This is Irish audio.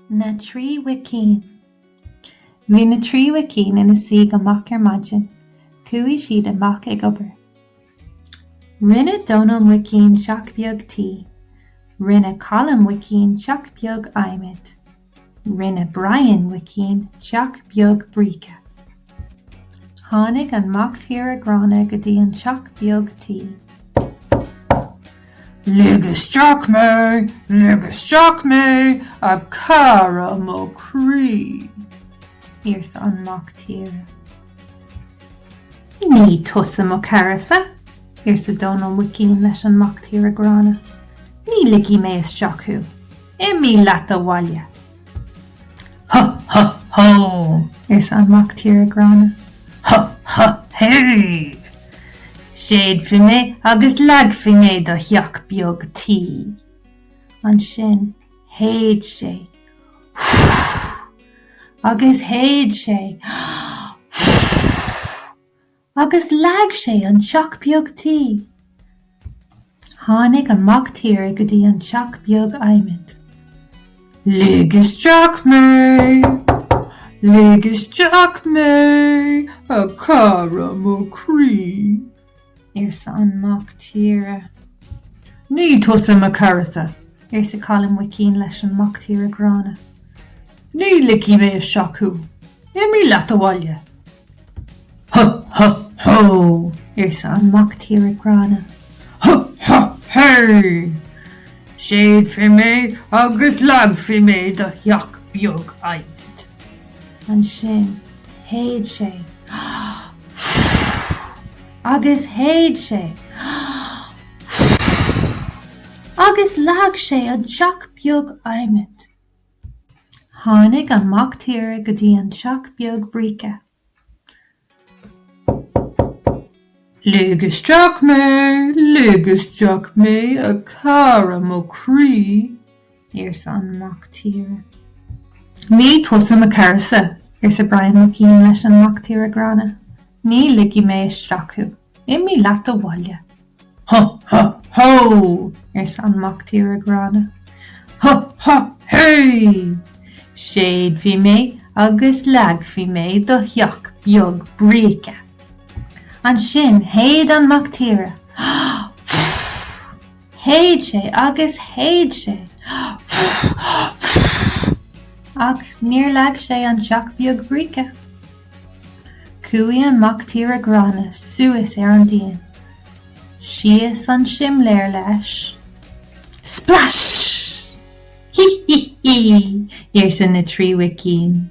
Na Trí Mhuicín Bhí na trí mhuicín ina suí go moch ar maidin. Chuaigh siad amach ag obair. Rinne Dónall Muicín teach beag tuí. Rinne Colm Muicín teach beag adhmaid. Rinne Brian Muicín teach beag bríce. Tháinig an mac tíre gránna go dtí an teach beag tuí. Lig isteach mé! Lig isteach mé, a chara mo chroí! arsa an mac tíre. Ní tusa mo chara-sa, arsa Dónall Muicín leis an mac tíre gránna. Ní ligfidh mé isteach thú. Imigh leat abhaile! Ho, ho, hó! arsa an mac tíre gránna. Ho, ho, hé! Séidfidh mé agus leagfaidh mé do theach beag tuí. Ansin shéid sé. Agus shéid sé. Agus leag sé an teach beag tuí. Tháinig an mac tíre go dtí an teach beag adhmaid. Lig isteach mé! Lig isteach mé, a chara mo chroí! arsa an mac tíre. Ní tusa mo chara-sa! arsa Colm Muicín leis an mac tíre gránna. Ní ligfidh mé isteach thú. Imigh leat abhaile! Ho, ho, hó! arsa an mac tíre gránna. Ho, ho, hé! Séidfidh mé agus leagfaidh mé do theach beag adhmaid. Ansin shéid sé. Agus shéid sé. Agus leag sé an teach beag adhmaid. Tháinig an mac tíre go dtí an teach beag bríce. Lig isteach mé, lig isteach mé, a chara mo chroí! arsa an mac tíre. Ní tusa mo chara-sa, arsa Brian Muicín leis an mac tíre gránna. Ní ligfidh mé isteach thú. Imigh leat abhaile. Ho, ho, hó! arsa an mac tíre gránna. Ho, ho, hé! Séidfidh mé agus leagfaidh mé do theach beag bríce. Ansin shéid an mac tíre. Shéid sé agus shéid sé. Ach níor leag sé an teach beag bríce. Chuaigh an mac tíre gránna suas ar an díon. Síos an simléar leis. Splash! Hí hí hí! arsa na trí mhuicín.